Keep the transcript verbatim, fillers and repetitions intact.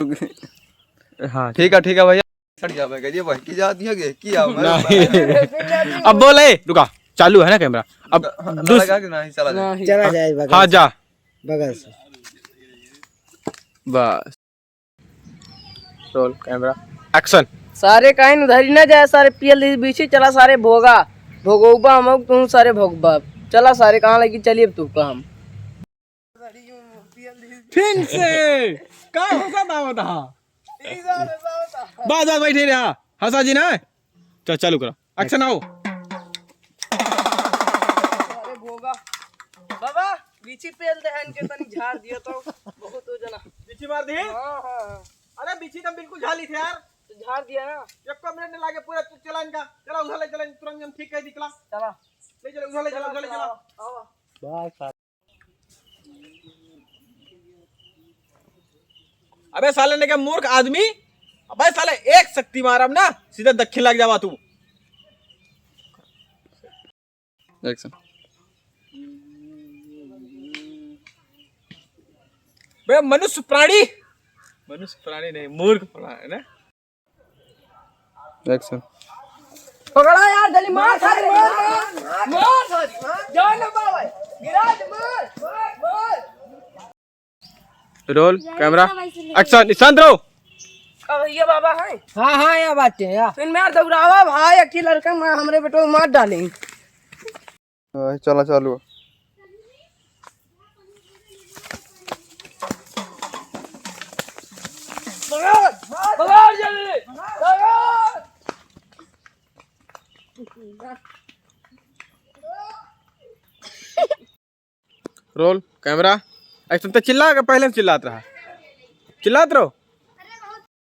हाँ, ठीक है, ठीक है भैया। सड़ जा भाई, ये भाई की जाती है कि, कि आओ, मैं नहीं। अब बोले, रुका, चालू है ना कैमरा। अब ल-, दूस- लगा के नहीं, चला जा। नहीं। चला जाए बगल हाँ, से। जा। बगल से। बस। Role camera, action. सारे काइन उधर ही ना जाए, सारे पियल दी बीछी, चला सारे भोगा, भोगोबा हम तू सारे भोगबा, चला सारे कहाँ लगी, चलिए अब तू का हम। फिन से का होगा दावत हा? बस, बस, बैठे रहा, हंसा जी ना। चल, चालू करा, एक्शन आओ। अरे भोगा। बाबा, बीछी पेल दे है इनके, तनी झाड़ दिया तो बहुत हो जना। बीछी मार दी? हाँ, हाँ, हाँ। अरे बीछी तो बिल्कुल झाली थे यार। तो झाड़ दिया ना। एक मिनट नहीं लागे, पूरा चला इनका। चला उधर ले चला, तुरंत हम ठीक कर दी, चला। चला। ले चला, उधर ले चला, उधर ले चला। आवा, आवा। बस। अबे साले ने क्या मूर्ख आदमी, अबे साले एक शक्ति मारब ना, सीधा दक्षिण लग जावा तू। एक्शन। बे मनुष्य प्राणी, मनुष्य प्राणी नहीं, मूर्ख प्राणी है ना। एक्शन। पकड़ा यार, जल्दी मार, सारे मार, मार, मार, मार, सारे। जान ना पावे। गिरा दे, मार, मार, मार। रोल, कैमरा, एक्शन, शांत रहो। का भैया बाबा हैं? हाँ, हाँ, या बात है, या। फिर मैं दौड़ावा भाई, एक ही लड़का मैं हमरे बेटो मार डाले। हाँ, चला चालू। पकड़, पकड़ जल्दी, पकड़। Roll, camera, action. तो चिल्ला के पहले से चिल्लात रहा, चिल्लात रहो।